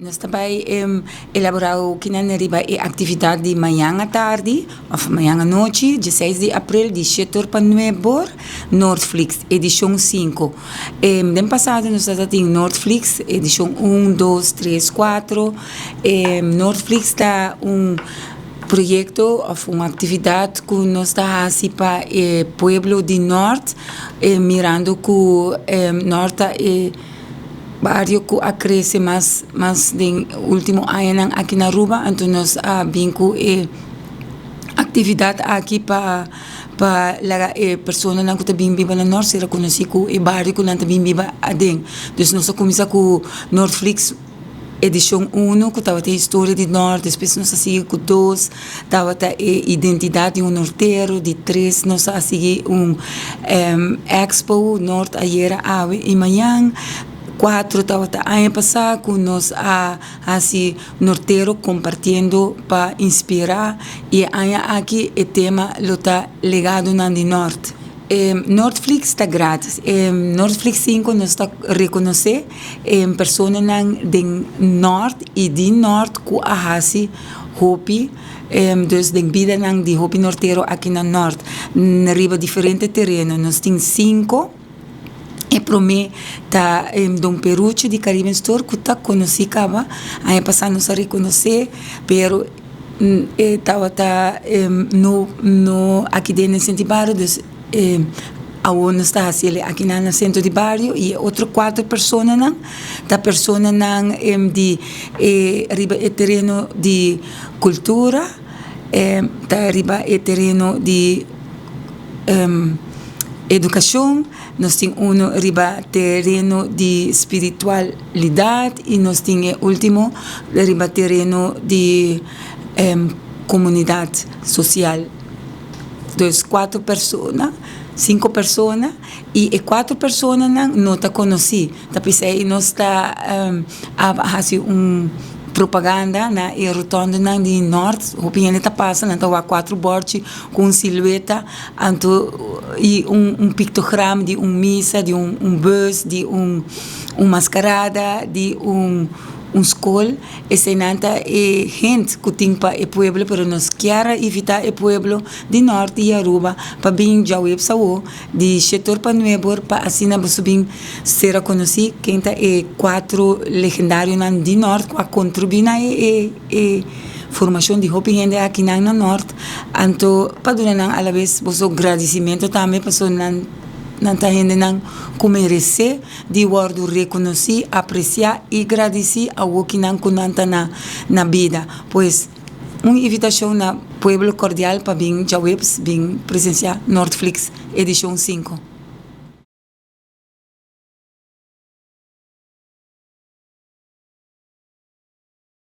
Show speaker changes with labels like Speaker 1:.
Speaker 1: Nos ta bai elaborá kinan riba e aktividat di mañan atardi òf mañan anochi, dieseis di aprel di shete or pa nuebe or, Noordflix edishon sinku. Den pasado nos tabata tin Noordflix edishon un, dos, tres, kuatro. Noordflix ta un proyekto òf un aktividat ku nos ta hasi pa e pueblo di Nort, mirando ku Nort ta e Bario cu a crece mas mas den ultimo añanan aki na Aruba, anto nos a bin cu e actividad aki pa pa laga e personanan cu ta bin biba na Noord ser reconoci cu e bario cu nan ta bin biba aden. Dus nos a cuminsa cu Noordflix edicion uno cu tabata e historia di Noord, despues nos a sigui cu dos tabata e identidad di un nortero, di tres nos a sigui un expo Noord ayera, awe y mañan, cuatro tabata aña pasa cu nos a haci nortero compartiendo pa inspira y e aña aki e tema lo ta legadonan di Noord. E Noordflix ta gratis, e Noordflix cinco nos ta reconoce e personanan den Noord y di Noord cu a haci hopi dus den bidanan di hopi nortero aki na Nort riba diferente tereno. Nos tin sinku, e prome ta Don Perucho di Caribbean Store ku ta konosí kaba, aña pasá nos a rekonosé pero e tabata no no aki den den Senti Bario dus Awor nos ta hasi el akinan na sentro di bario i e otro kuater personanan ta personanan di e riba e tereno di kultura, ta riba e tereno di edukashon, nos tin uno riba tereno di spiritualidat i nos tin e ultimo riba tereno di komunidat sosial. Dus cuatro persona, cinco persona y e cuatro personanan no ta conoci. Ta p'esey nos ta a haci un propaganda na e rotondenan di Noord. Hopi hende ta pasa, nan ta wak cuatro borchi cu un silueta anto y un pictogram di un misa, di un bus, di un mascarada, di un scol. Eseinan ta e hent ku tin pa e pueblo, pero nos kier a invitá e pueblo di Nort i Aruba pa bin djaweps awo di shetor pa nuebor pa asina boso bin sera konosí ken ta e kuatro legendarionan di Nort ku a kontribuí na e e formashon di hopi hende akinan na Nort. Anto pa duna nan alabes boso gradisimentu tambe pasobra nan nan ta hendenan ku meresé. Di wòrdu rekonosí, apresiá i gradisí awokinan ku nan ta na na bida. Pues, un invitashon na pueblo kordial pa bin djaweps bin presensiá Noordflix edishon sinku.